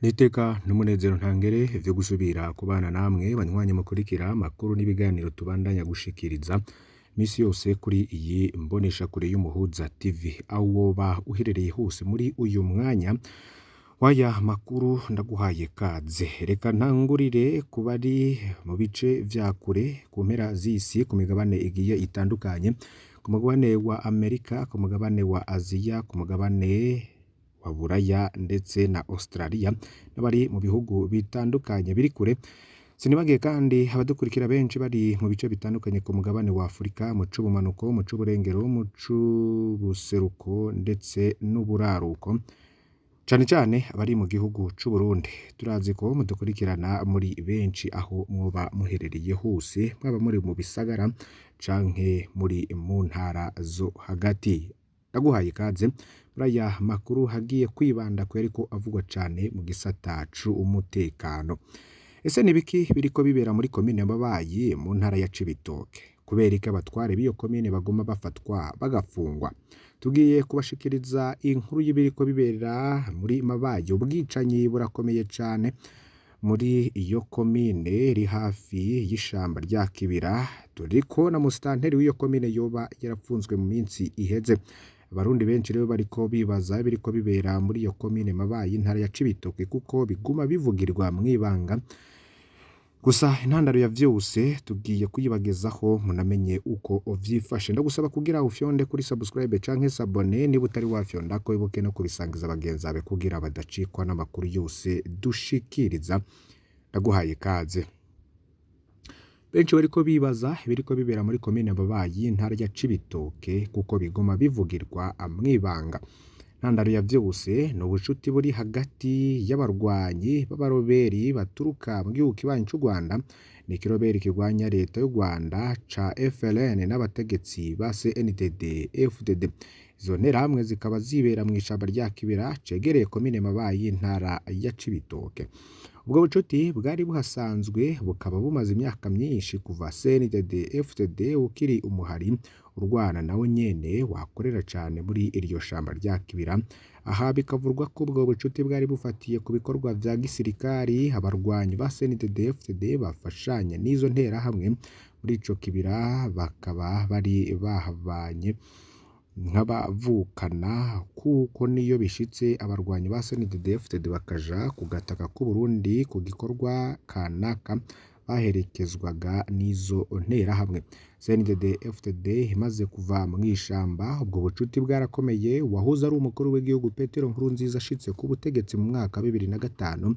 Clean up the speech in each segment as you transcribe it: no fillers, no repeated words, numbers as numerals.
N'iteka n'umunezero ntangere vyo gusubira kubana namwe banywanyi mukurikira amakuru n'ibiganiro tubandanya gushikiriza misi yose kuri iyi mboneshakure y'Umuhuza TV, aho woba uherereye hose muri uyu mwanya w'aya makuru ndaguhaye kaze. Reka ntangurire ku bari mu bice vya kure ku mpera z'isi ku migabane igiye itandukanye, ku mugabane wa Amerika, ku mugabane wa Aziya, ku mugabane wa Buraya ndetse na Australia n'abari mu bihugu bitandukanye biri kure. Sinibagiye kandi abadukurikira benshi bari mu bice bitandukanye ku mugabane wa Afurika, mu c'ubumanuko, mu c'uburengero, mu c'ubuseruko ndetse n'uburaruko, cane cane abari mu gihugu c'Uburundi. Turazi ko mudukurikirana muri benshi aho mwoba muherereye hose, mwaba muri mu bisagara canke muri mu ntara zo hagati. Ndaguhaye ikaze muri aya makuru hagiye kwibanda ku yariko avugwa cane mu gisata c'umutekano. Ese nibiki biriko bibera muri komine Mabayi mu ntara ya Cibitoke? Kubera iki abatware b'iyo komine baguma bafatwa bagafungwa? Tugiye kubashikiriza inkuru y'ibiriko bibera muri Mabayi. Ubwicanyi burakomeye cane muri iyo komine iri hafi y'ishamba rya Kibira, turiko na musitanteri w'iyo komine yoba yarapfunzwe mu minsi iheze. Abarundi benshi rero bariko bibaza ibiriko bibera muri iyo komine Mabayi intara ya Cibitoke kuko biguma bivugirwa mw'ibanga. Gusa intandaro ya vyose tugiye kuyibagezaho munamenye uko vyifashe. Ndagusaba kugira ufyonde kuri subscribe canke s'abonner niba utari wafyondako, ibuke no kubisangiza bagenzi bawe kugira badacikwa n'amakuru yose dushikiriza. Ndaguhaye ikaze. Benshi bariko bibaza ibiriko bibera muri komine Mabayi intara ya Cibitoke kuko biguma bivugirwa mw'ibanga. Intandaro ya vyose ni ubucuti buri hagati y'abarwanyi b'abaroberi baturuka mu gihugu kibanyi c'u Rwanda, ni ikiroberi kirwanya leta y'u Rwanda ca FLN n'abategetsi ba CNDD FDD. Izo nterahamwe zikaba zibera mw'ishamba rya Kibira cegereye komine Mabayi intara ya Cibitoke. Ubwo bucuti bwari buhasanzwe bukaba bumaze imyaka myinshi kuva CNDD FDD ukiri umuhari urwana nawo nyene wakorera cane muri iryo shamba rya Kibira. Aha bikavurwa ko ubwo bucuti bwari bufatiye ku bikorwa vya gisirikari abarwanyi ba CNDD FDD bafashanya n'izo nterahamwe muri ico kibira, bakaba bari bahabanye nk'abavukana kuko niyo bishitse abarwanyi ba CNDD FDD bakaja ku gataka k'Uburundi ku gikorwa kanaka baherekezwaga n'izo nterahamwe. CNDD FDD imaze kuva mw'ishamba ubwo bucuti bwarakomeye. Uwahoze ari umukuru w'igihugu Petero Nkurunziza ashitse ku butegetsi mu mwaka wa 2005,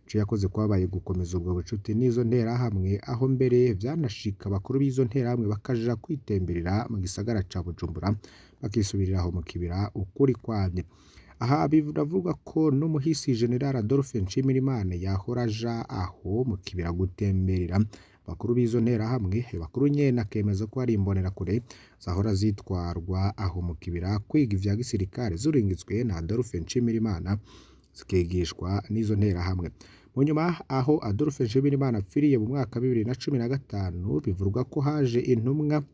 ico yakoze kwabaye gukomeza ubwo bucuti n'izo nterahamwe, aho mbere vyanashika abakuru b'izo nterahamwe bakaja kwitemberera mu gisagara ca Bujumbura bakisubiriraho mu kibira ukuri kwamye. Aha biravugwa ko n'umuhisi General Adolphe Nshimirimana yahora aja aho mu kibira gutemberera abakuru b'izo nterahamwe. Ayo bakuru nyene akemeza ko ari imbonerakure zahora zitwarwa aho mu kibira kwiga ivya gisirikare zurungitswe na Adolphe Nshimirimana, zikigishwa n'izo nterahamwe. Mu nyuma aho Adolphe Nshimirimana apfiriye mu mwaka wa 2015, bivugwa ko haje intumwa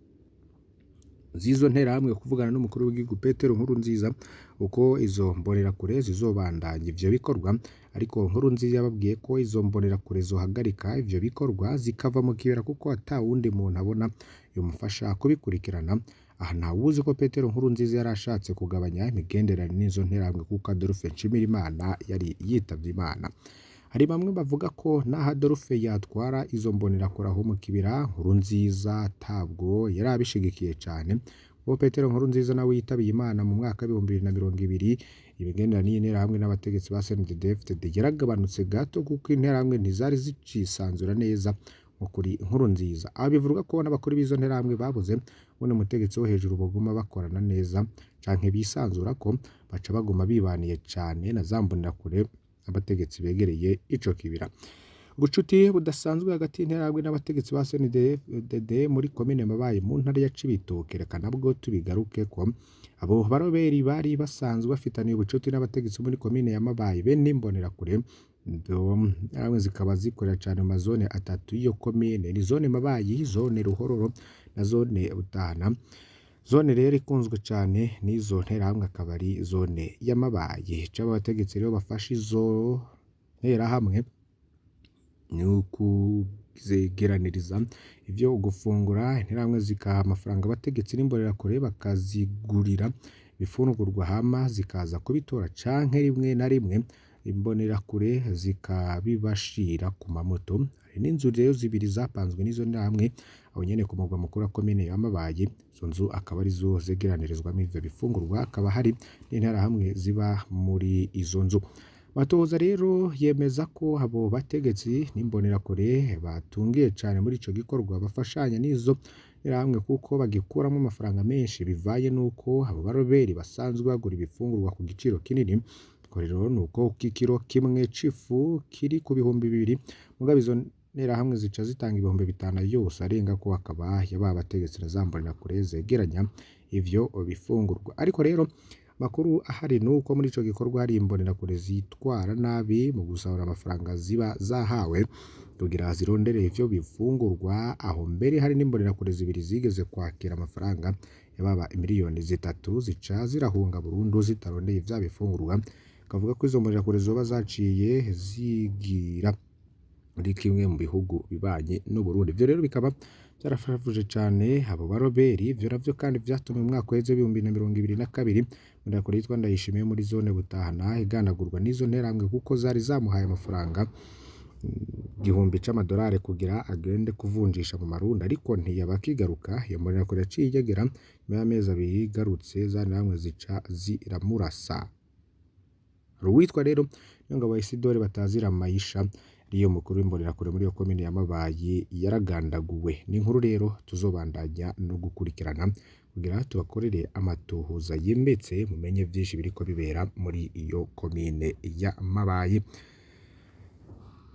z'izo nterahamwe kuvugana n'umukuru w'igihugu Petero Nkurunziza uko izo mbonerakure zizobandanya ivyo bikorwa, ariko Nkurunziza yababwiye ko izo mbonerakure zohagarika ivyo bikorwa zikava mu kibera kuko ata wundi muntu abona yomufasha kubikurikirana. Aha ntawuzi ko Petero Nkurunziza yari ashatse kugabanya imigenderanire n'izo nterahamwe kuko Adolphe Nshimirimana yari yitavye Imana. Hari bamwe bavuga ko naho Adolphe yatwara izo mbonerakure aho mu kibira, Nkurunziza atabwo yari abishigikiye cane. Kuko Petero Nkurunziza nawe yitabiye Imana mu mwaka w'2020, imigenderanire y'interahamwe n'abategetsi ba CNDD FDD yaragabanutse gato kuko interahamwe ntizari zicisanzura neza nko kuri Nkurunziza. Aha bivugwa ko n'abakuru b'izo nterahamwe babuze uwundi mutegetsi wo hejuru boguma bakorana neza canke bisanzura ko baca baguma bibaniye cane na za mbonerakure n'abategetsi begereye ico kibira. Ubucuti budasanzwe hagati y'interahamwe n'abategetsi ba CNDD muri komine Mabayi mu ntara ya Cibitoke, reka nabwo tubigarukeko. Abo baroberi bari basanzwe bafitaniye ubucuti n'abategetsi muri komine ya Mabayi be n'imbonerakure, interahamwe zikaba zikorera cane mu mazone atatu y'iyo komine, ni zone Mabayi, zone Ruhororo na zone Butahana. Zone rero ikunzwe cane n'izo nterahamwe akaba ari zone ya Mabayi. Ico abo bategetsi rero bafashe izo nterahamwe ni ukuzegeraniriza ivyo gufungura, interahamwe zikaha amafaranga abategetsi n'imbonerakure bakazigurira ibifungurwa hama zikaza kubitora canke rimwe na rimwe imbonerakure zikabibashira ku mamoto. Hari n'inzu rero zibiri zapanzwe n'izo nterahamwe aho nyene ku mugwa mukuru wa komine ya Mabayi, izo nzu akaba arizo zegeranirizwamwo ivyo bifungurwa, hakaba hari n'interahamwe ziba muri izo nzu. Matohoza rero yemeza ko abo bategetsi n'imbonerakure batungiye cane muri ico gikorwa bafashanya n'izo nterahamwe kuko bagikuramwo amafaranga menshi bivaye n'uko abo baroberi basanzwe bagura ibifungurwa ku giciro kinini. Ubwo rero nuko ikiro kimwe c'ifu kiri ku 2000, mugabo izo nterahamwe zica zitanga 5000 yose arengako akaba yaba bategetsi na za mbonerakure zegeranya ivyo bifungurwa. Ariko rero amakuru ahari nuko muri ico gikorwa hari imbonerakure zitwara nabi mu gusahura amafaranga ziba zahawe kugira zirondere ivyo bifungurwa, aho mbere hari n'imbonerakure zibiri zigeze kwakira amafaranga yababa 3 miliyoni zica zirahunga burundu zitarondeye vya bifungurwa. Kavuga ko izo mbonerakure zoba zaciye zigira muri kimwe mu bihugu bibanye n'Uburundi. Ivyo rero bikaba vyarafashije cane abo baroberi, ivyo navyo kandi vyatumye mu mwaka uheze 2022 imbonerakure yitwa Ndayishimiye muri zone Butahana iganagurwa n'izo nterahamwe kuko zari zamuhaye amafaranga 1000 c'amadolari kugira agende kuvunjisha mu marundi, ariko ntiyaba akigaruka. Iyo mbonerakure yaciye igegera nyuma y'amezi abiri igarutse, za nterahamwe zica ziramurasa. Hari uwitwa rero Niyongabo Isidore batazira Mayisha ariyo mukuru w'imbonerakure muri iyo komine ya Mabayi yaragandaguwe. Ni inkuru rero tuzobandanya no gukurikirana kugira tubakorere amatohoza yimbitse mumenye vyinshi biriko bibera muri iyo komine ya Mabayi.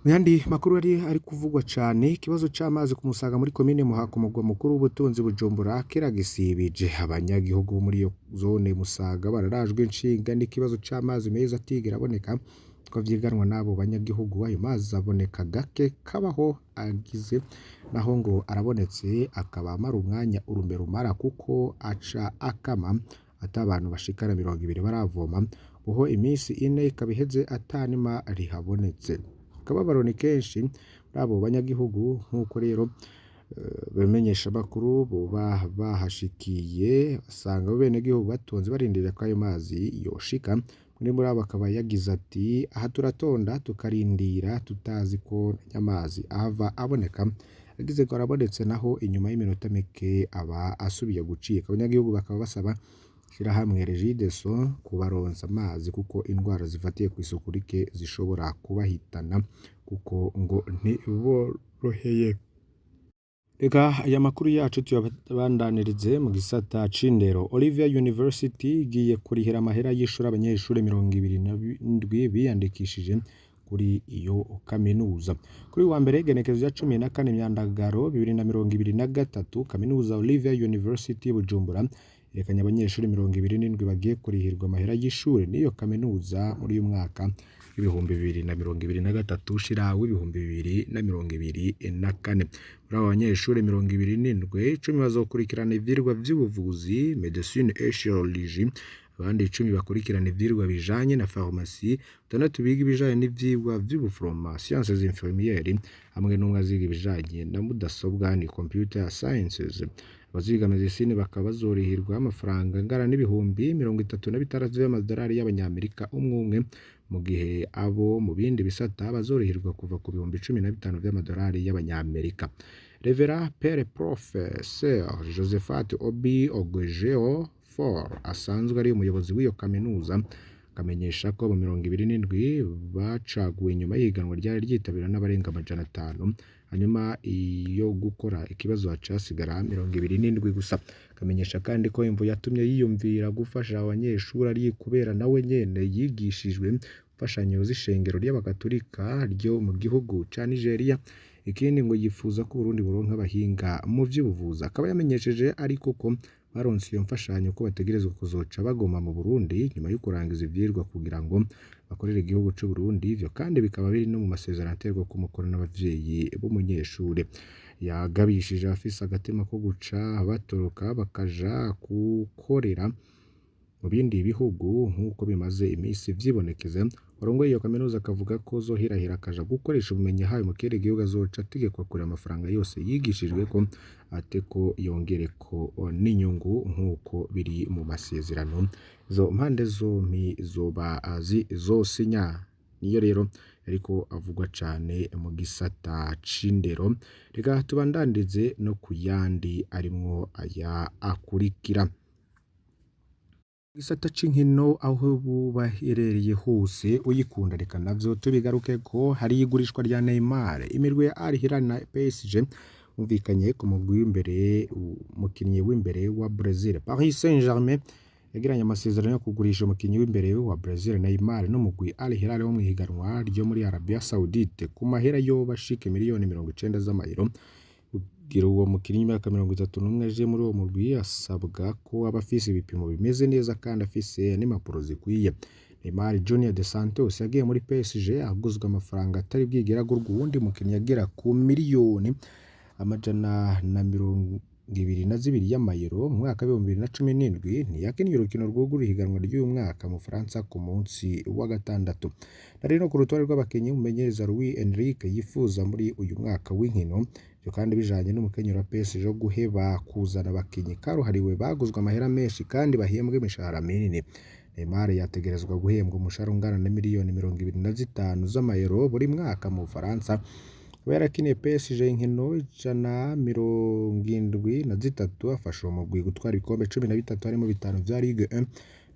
Mu yandi makuru ari kuvugwa cane, ikibazo c'amazi ku Musaga muri komine Muha ku mugwa mukuru w'ubutunzi Bujumbura kiragisibije. Abanyagihugu bo muri iyo zone Musaga bararajwe inshinga n'ikibazo c'amazi meza atigera aboneka, ko vyiganwa n'abo banyagihugu. Ayo mazi aboneka gake kabaho agize, naho ngo arabonetse akaba amara umwanya urume rumara kuko aca akama ata abantu bashikana 20 baravoma, uho imisi ine ikaba iheze atanima rihabonetse. Akababaro ni kenshi muri abo banyagihugu, nk'uko rero bamenyeshamakuru boba bahashikiye basanga abo benegihugu batonze barindiriye ko ayo mazi yoshika. Umwe muri abo akaba yagize ati: aha turatonda tukarindira tutazi ko nyamazi ahava aboneka, agize ngo arabonetse naho inyuma y'iminota mike aba asubiye gucika. Abanyagihugu bakaba basaba ishirahamwe Regideso kubaronsa amazi kuko indwara zifatiye kw'isuku rike zishobora kubahitana kuko ngo ntiboroheye. Reka aya makuru yacu tuyabandanirize mu gisata c'indero. Olivia University igiye kurihira amahera y'ishuri abanyeshuri 27 biyandikishije kuri iyo kaminuza. Kuri uyu wa mbere igenekerezo rya 14 Myandagaro 2023, kaminuza Olivia University Bujumbura yerekanye abanyeshuri 27 bagiye kurihirwa amahera y'ishuri n'iyo kaminuza muri uyu mwaka w'2023 ushira w'2024. Muri abo banyeshuri 27, 10 bazokurikirana ivyigwa vy'ubuvuzi medecine et chirurgie, abandi 10 bakurikirana ivyigwa bijanye na pharmacie, batandatu biga ibijanye n'ivyigwa vy'ubuforoma sciences infirmières, hamwe n'umwe aziga ibijanye na mudasobwa ni computer sciences. Abaziga medecine bakaba bazorihirwa amafaranga angana n'36,000 vy'amadolari y'abanyamerika umwe umwe, mu gihe abo mu bindi bisata bazorihirwa kuva ku 15,000 vy'amadolari y'abanyamerika. Reverend Pere Professeur Josephat Obi Ogejeo For asanzwe ari umuyobozi w'iyo kaminuza akamenyesha ko mu 27 bacaguwe nyuma y'ihiganwa ryari ryitabiriwe n'abarenga 500, hanyuma iyo gukora ikibazo haca hasigara 27 gusa. Akamenyesha kandi ko imvo yatumye yiyumvira gufasha abanyeshuri ari kubera nawe nyene yigishijwe imfashanyo z'ishengero ry'abagaturika ryo mu gihugu ca Nigeria. Ikindi ngo yifuza ko Uburundi buronka abahinga mu vy'ubuvuzi. Akaba yamenyesheje ariko ko baronse iyo mfashanyo ko bategerezwa kuzoca baguma mu Burundi nyuma yo kurangiza ivyigwa kugira ngo bakorere igihugu c'u Burundi. Ivyo kandi bikaba biri no mu masezerano aterwa ku mukono n'abavyeyi b'umunyeshure. Yagabishije abafise agatima ko guca batoroka bakaja gukorera Mu bindi bihugu nk'uko bimaze imisi vyibonekeza. Uwarongoye iyo kaminuza akavuga ko uzohirahira akaja gukoresha ubumenyi yahawe mu kindi gihugu azoca ategekwa kuriha amafaranga yose yigishijweko, ateko yongereko n'inyungu nk'uko biri mu masezerano izo mpande zompi zoba zizosinya. Niyo rero yariko avugwa cane mu gisata c'indero. Reka tubandanize no ku yandi arimwo aya akurikira. Gisata c'inkino aho bubaherereye hose uyikunda, reka navyo tubigarukeko. Hari igurishwa rya Neymar, imirwi ya Al Hilal na PSG bumvikanye ku mugwi w'imbere, umukinyi w'imbere wa Brazil. Paris Saint-Germain yagiranye amasezerano yo kugurisha umukinyi w'imbere wa Brazil Neymar n'umugwi Al Hilal wo mw'ihiganwa ryo muri Arabia Saoudite ku mahera yoba ashika 90 miliyoni z'amayero. Kugira uwo mukinyi w'imyaka 31 aje muri uwo mugwi, asabwa ko aba afise ibipimo bimeze neza kandi afise n'impapuro zikwiye. Neymar Junior de Santos yagiye muri PSG aguzwe amafaranga atari bwigere agurwa uwundi mukinyi, agera ku 122 miliyoni y'amayero mu mwaka w'2017. Ntiyakinye urukino rwugurura ihiganwa ry'uyu mwaka mu Bufaransa ku munsi wa gatandatu. Nari no ku rutonde rw'abakinyi umumenyereza Luis Enrique yifuza muri uyu mwaka w'inkino. Ivyo kandi bijanye n'umukenyero wa PSG wo guheba kuzana abakinyi karuhariwe baguzwe amahera menshi kandi bahembwa imishahara minini. Neymar yategerezwa guhembwa umushahara ungana na 25 miliyoni z'amayero buri mwaka mu Bufaransa. Akaba yarakiniye PSG inkino 173, afasha uwo mugwi gutwara ibikombe 13 harimwo bitanu vya Ligue 1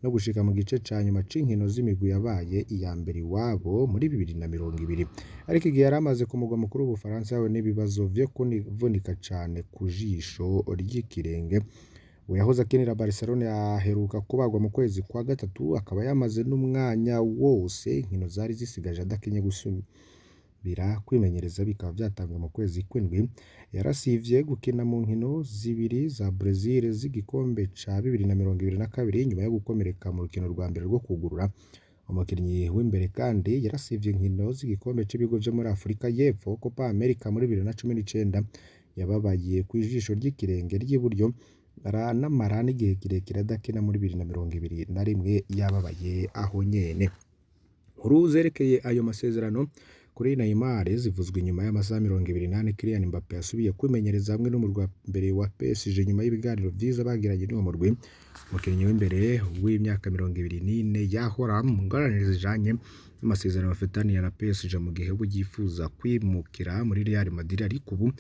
no gushika mu gice ca nyuma c'inkino z'imigwi yabaye iya mbere iwabo muri 2020. Ariko igihe yari amaze ku mugwa mukuru w'Ubufaransa yahuye n'ibibazo vyo kuvunika cane ku jisho ry'ikirenge. Uwo yahoze akinira Barcelona yaheruka kubagwa mu kwezi kwa gatatu, akaba yamaze n'umwanya wose inkino zari zisigaje adakinye. Gusubira kwimenyereza bikaba vyatanguye mu kwezi kw'indwi. Yarasivye gukina mu nkino zibiri za Brazil z'igikombe ca 2022 nyuma yo gukomereka mu rukino rwa mbere rwo kugurura. Umukinyi w'imbere kandi yarasivye inkino z'igikombe c'ibihugu vyo muri Afrika y'Epfo, Copa America, muri 2019. Yababaye kw'ijisho ry'ikirenge ry'iburyo, aranamara n'igihe kirekire adakina muri 2021, yababaye aho nyene. Inkuru zerekeye ayo masezerano kuri Neymar zivuzwe inyuma y'amasaha 24 Kylian Mbappe yasubiye kwimenyereza hamwe n'umurwi wa mbere wa PSG nyuma y'ibiganiro vyiza bagiranye n'uwo murwi. Umukinyi w'imbere w'imyaka 24 yahora mu ngorane zijanye n'amasezerano bafitaniye na PSG mu gihe we yifuza kwimukira muri Real Madrid, ariko ubu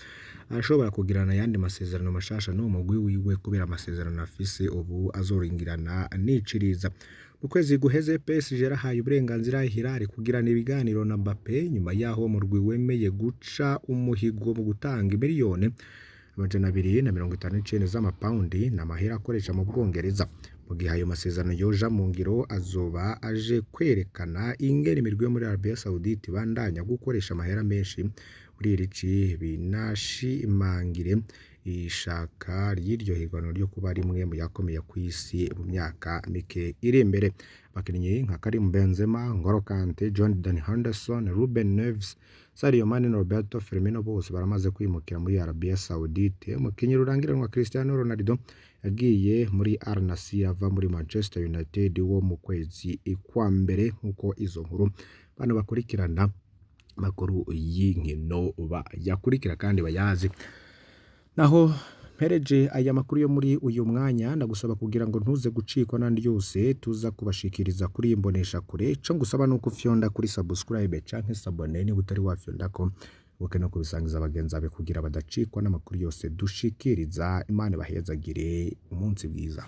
arashobora kugirana ayandi masezerano mashasha n'uwo mugwi wiwe kubera amasezerano afise ubu azoringirana n'iciriza. Mu kwezi guheze PSG yarahaye uburenganzira Hilal kugirana ibiganiro na Mbappe nyuma yaho uwo murwi wemeye guca umuhigo mu gutanga 259 miliyoni z'amapawundi, n'amahera akoresha mu Bwongereza. Mu gihe ayo masezerano yoja mu ngiro, azoba aje kwerekana ingene imirwi yo muri Arabia Saoudite ibandanya gukoresha amahera menshi muri iri ci, binashimangire ishaka ry'iryo higanwa ryo kuba rimwe mu yakomeye kw'isi mu myaka mike iri imbere. Abakinyi nka Karim Benzema, N'Golo Kante, Jordan Henderson, Ruben Neves, Sadio Mane na Roberto Firmino bose baramaze kwimukira muri Arabia Saoudite. Umukinyi rurangiranwa Cristiano Ronaldo yagiye muri Al Nassr ava muri Manchester United wo mu kwezi kwa mbere, nk'uko izo nkuru bano bakurikirana makuru y'inkino bayakurikira kandi bayazi. Naho mpereje aya makuru yo muri uyu mwanya, ndagusaba kugira ngo ntuze gucikwa n'andi yose tuza kubashikiriza kuri iyi mbonesha kure. Ico ngusaba nuko ufyonda kuri subscribe canke s'abonner niba utari wafyondako, wibuke no kubisangiza bagenzi bawe kugira badacikwa n'amakuru yose dushikiriza. Imana ibahezagire, umunsi mwiza.